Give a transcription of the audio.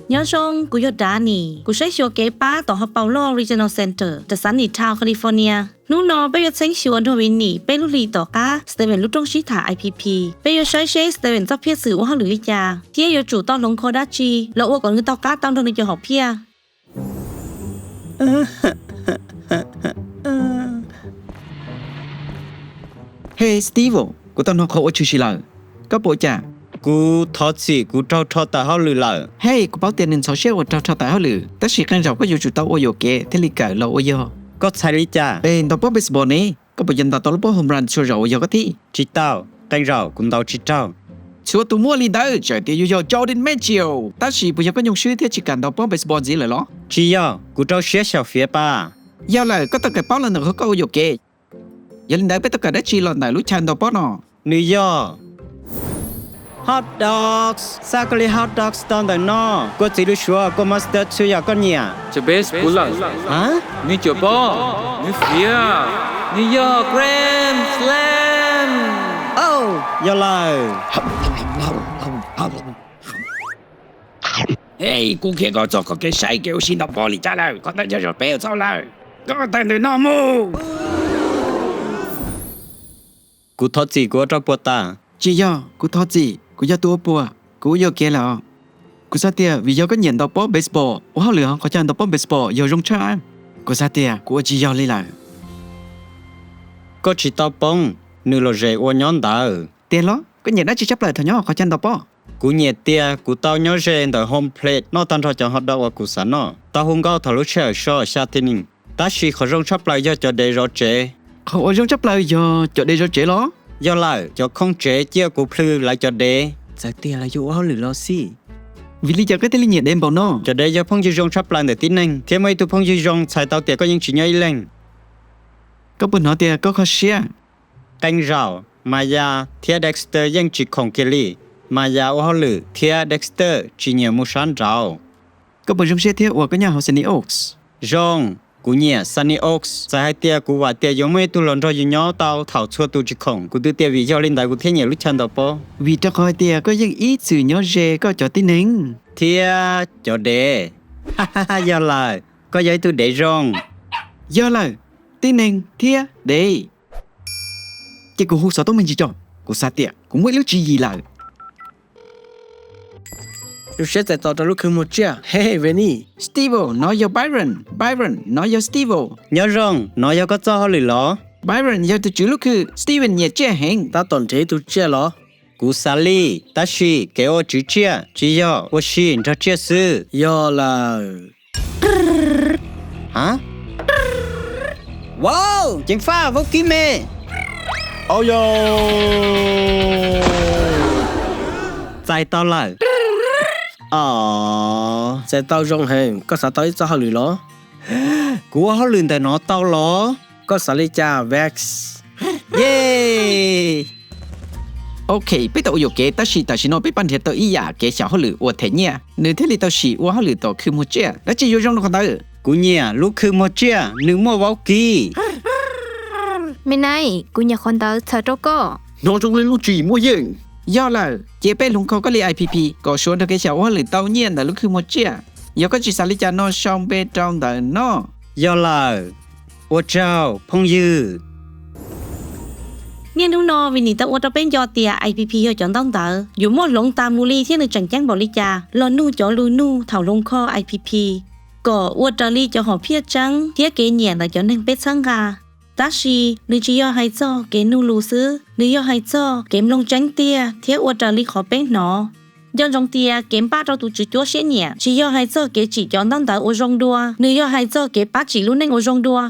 Nyob zoo, kuv yog Dani. Kuv saib xyuas kev pab tom Hauv Paus Loj Regional Center, nram Sunnytown, California. Hnub no peb yuav txheeb xyuas nrog Vinny peb lub hli tom qab Steven lub rooj sib tham I P P. Peb yuav saib seb Steven txoj phiaj xwm ua hauj lwm li cas, thiab yuav tsum tau hloov kho dab tsi los ua kom nws tau qab tau nrog nws cov hom phiaj. Hej Stevo, kuv tau hnov qhov ua tshwm sim lawm. Koj puas ua cas? Kuv thov txim, kuv raug rho tawm hauj lwm lawm. Hej, kuv paub tias nws ntxhov siab uas raug rho tawm hauj lwm, tab sis qee zaum koj yuav tsum tau ua yuam kev thiaj li kawm los ua yog. Koj txhais li cas? Es ntaus pob baseball ne, koj puas yog ntaus tau lub pob home run txhua zaus uas yog koj thib? Tsis tau, qee zaum kuv ntaus tsis raug. Txhua tus muaj li ntawd, txawm tias yus yog Jordan Matthew, tab sis puas yog koj nyoo swb thiab tsis kam ntaus pob baseball ntxiv lawm los? Tsis yog, kuv rau siab xyaum fiav pas. Yog lawm, koj tau kawm paub los ntawm qhov koj ua yuam kev. Yog li ntawd peb tau kawm dab tsi los ntawm lub chaw ntaus pob no? Nws yog hot dogs, xa koj li hot dogs tau ntawm no. Kua txiv lub suav, kua monster txhua yam koj nyiam. Cov base puv lawm. Ha? Nws cuam pob, nws fiav, nws yog Grand Slam. Au, yog lawm. Hej, kuv qhia koj txog qhov kev saib kev ua si ntaus pob li cas lawm, qhov ntawd yog zog peb ua txhaum lawm. Koj tawm ntawm no mus. Kuv thov txim, kuv ua rau puas tas. Tsis yog, kuv thov txim, kuv yog tus ua puas, kuv ua yuam kev lawm. Kuv xav tias vim yog koj nyiam ntaus pob baseball, ua hauj lwm hauv qhov chaw ntaus pob baseball yog zoo tshaj. Kuv xav tias kuv ua tsis yog li lawm. Koj tsis tau poob, nws lom zem ua nyob ntawd. Tiag los? Koj nyiam dab tsi tshaj plaws thaum nyob hauv qhov chaw ntaus pob? Kuv nyiam tias kuv tau nyob ze ntawm home plate noj tag nrho cov hot dog uas kuv xav noj, tau hu nkauj thaum lub sij hawm so Saturday. Tab sis qhov zoo tshaj plaws yog cov dev zov tsev. Qhov uas zoo tshaj plaws yog cov dev zov tsev los? Yog lawm, cov khooj tsev ciaj kuv plhws lawv cov dev. Txawm tias lawv yuav ua hauj lwm los xij. Vim li cas koj thiaj li nyiam dev npaum no? Cov dev yog phooj ywg zoo tshaj plaws ntawm tib neeg, thiab muaj ib tug phooj ywg zoo txhais tau tias koj yeej tsis nyob ib leeg. Koj puas hnov tias koj kho siab? Qee zaum, Maya thiab Dexter yeej tsis khoom kiag li. Maya ua hauj lwm thiab Dexter tsis nyiam mus sab nraud. Koj puas zoo siab thiab uas koj nyob hauv Sunny Oaks? Zoo, kuv nyiam Sunny Oaks. Txawm hais tias kuv vam tias yuav muaj ib tug los nrog yus nyob tau thaum txhua tus tsis khoom, kuv twb tias vim yog li ntawd kuv thiaj nyiam lub chaw ntaus pob. Vim rau qhov hais tias koj yeej ib txwm nyob ze koj cov tib neeg thiab cov dev. Yog lawm, koj yog ib tug dev zoo. Yog lawm, tib neeg thiab dev. Ces kuv hu xov tooj me ntsis tso, kuv xav tias kuv muaj ib lub tswv yim lawm. Zoo siab txais tos rau lub khw muag tsiaj. Hej, Vinny. Stevo, no yog Byron. Byron, no yog Stevo. Nyob zoo, no yog koj txoj hauj lwm los? Byron yog tus tswv lub khw. Steven nyiam tsiaj heev. Tab tom nrhiav ib tug tsiaj los? Kuv xav li, tab sis kev ua tswv tsiaj tsis yog ua si nrog tsiaj xwb. Yog lawm. Ha? Wow, ceev faj, vaub kib me. Au yau. Txais tau lawm. Os, txais tau zoo heev, koj xav tau ib txoj hauj lwm los? Kuv ua hauj lwm ntawm no tau los? Koj xav li cas, Vex? Yay! Ok, peb tau ua yuam kev tab sis tam sim no peb pab nrhiav tau ib yam kev xyaum hauj lwm uas them nyiaj, nws thiaj li tau sim ua hauj lwm tom khw muag tsiaj. Dab tsi yuav zoo rau qhov ntawd? Kuv nyiam lub khw muag tsiaj, nws muaj vaub kib. Me nai, kuv nyiam qhov ntawd, txhawm rau koj. Hnov zoo li lub tswv yim muaj yeej. Yog lawm, ces peb hloov kho koj li I P P kom suav nrog kev xyaum ua hauj lwm tau nyiaj ntawm lub khw muag tsiaj. Yog koj tsis xav li cas no sau npe rau ntawm no. Yog lawm, ua tsaug phooj ywg. Niaj hnub no Vinny tau ua rau peb nco tias I P P yog cov ntaub ntawv, yuav muaj hloov tas mus li thiab nws tseem ceeb npaum li cas los nug cov lus nug thaum hloov kho I P P, kom ua raws li cov hom phiaj tseeb thiab kev nyiam ntawm cov neeg peb txhawb nqa. Tab sis nws tsis yog hais txog kev nug lus xwb, nws yog hais txog kev mloog tseeb tiag thiab ua raws li qhov peb hnov. Nco ntsoov tias kev npaj rau tus Tswv cuab siab nyiam tsis yog hais txog kev tsim cov ntaub ntawv ua zoo dua, nws yog hais txog kev pab tsim lub neej ua zoo dua.